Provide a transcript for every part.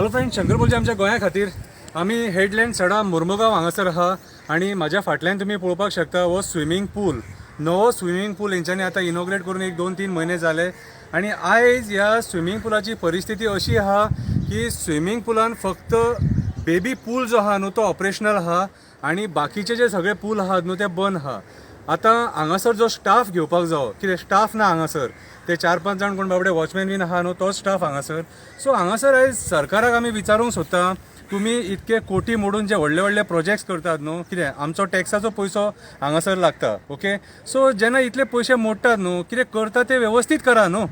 Hello friend, Shankar बोलचे आमच्या गोंया खातीर. आमी हेडलँड सडा मुर्मुगांव हांगासर आहा आनी म्हाज्या फाटल्यान तुमी पळोवपाक शकता हो स्विमींग पूल. नवो स्विमींग पूल हेंच्यांनी आतां इनॉग्रेट करून एक 2-3 म्हयने जाले आनी आयज ह्या स्विमींग पुलाची परिस्थिती अशी आहा की स्विमींग पुलान फक्त बेबी पूल जो आहा न्हू तो ऑपरेशनल आहा आनी बाकीचे जे सगळे पूल आहात न्हू ते बंद आहा. आतां हांगासर जो स्टाफ घेवपाक जावो, कितें स्टाफ ना हांगासर. ते 4-5 जाण कोण बाबडे वॉचमॅन बीन आहा न्हू, तोच स्टाफ हांगासर. सो हांगासर आयज सरकाराक आमी विचारूंक सोदता, तुमी इतके कोटी मोडून जे व्हडले व्हडले प्रोजेक्ट्स करतात न्हू, कितें आमचो टॅक्साचो पयसो हांगासर लागता, ओके? सो जेन्ना इतले पयशे मोडटात न्हू, कितें करता ते वेवस्थीत करा न्हू.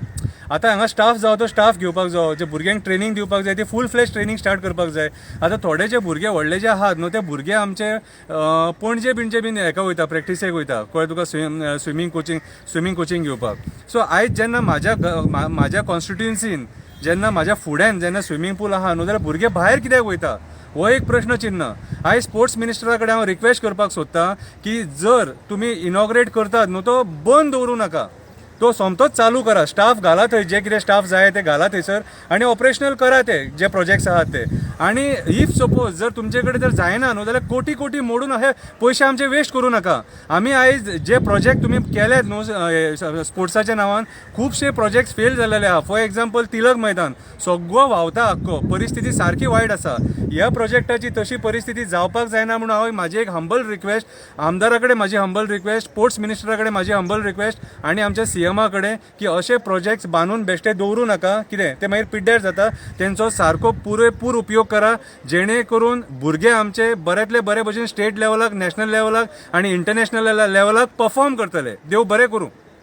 आतां हांगा स्टाफ जावो तो स्टाफ घेवपाक जावो, जे भुरग्यांक ट्रेनींग दिवपाक जाय ती फूल फ्लॅश ट्रेनींग स्टार्ट करपाक जाय. आतां थोडे जे भुरगे व्हडले जे आहात न्हू, ते भुरगे आमचे पणजे बिणजे बीन हेका वयता, प्रॅक्टिसेक वयता, कळ्ळें तुका, स्विमींग कोचिंग घेवपाक. सो आयज जेन्ना म्हाज्या कॉन्स्टिट्युएन्सीन, जेन्ना म्हाज्या फुड्यान जेन्ना स्विमींग पूल आहा न्हू, जाल्यार भुरगे भायर कित्याक वयता, हो एक प्रश्न चिन्ह. आयज स्पोर्ट्स मिनिस्टरा कडेन हांव रिक्वेस्ट करपाक सोदतां की जर तुमी इनॉग्रेट करतात न्हू, तो बंद दवरूं नाका, तो सोमतोच चालू करा. स्टाफ घाला थंय, जे कितें स्टाफ जाय ते घाला थंयसर आनी ऑपरेशनल करा ते जे प्रोजेक्ट्स आहात ते. आनी if suppose जर तुमचे कडेन जर जायना न्हू, जाल्यार कोटी कोटी मोडून हे पयशे आमचे वेस्ट करूं नाका. आमी आयज जे प्रोजेक्ट तुमी केल्यात न्हू स्पोर्ट्साच्या नांवान, खुबशे प्रोजेक्ट्स फेल जाल्लेले आहा. फॉर एग्जाम्पल, तिलक मैदान सगळो व्हांवता आख्खो, परिस्थिती सारकी वायट आसा. ह्या प्रोजेक्टाची तशी परिस्थिती जावपाक जायना म्हणून हांव म्हाजी एक हंबल रिक्वेस्ट आमदारा कडेन, म्हाजी हंबल रिक्वेस्ट स्पोर्ट्स मिनिस्टरा कडेन, म्हाजी हंबल रिक्वेस्ट आनी आमच्या सीएमा कडेन की अशे प्रोजेक्ट्स बांदून बेश्टे दवरूं नाका. कितें ते मागीर पिड्ड्यार जाता. तेंचो सारको पुरेपूर उपयोग करा, जेणे करून भुरगे आमचे बऱ्यांतले बरे भशेन स्टेट लेवलाक, नॅशनल लेवलाक आनी इंटरनॅशनल लेवलाक परफॉर्म करतले. देव बरें करूं.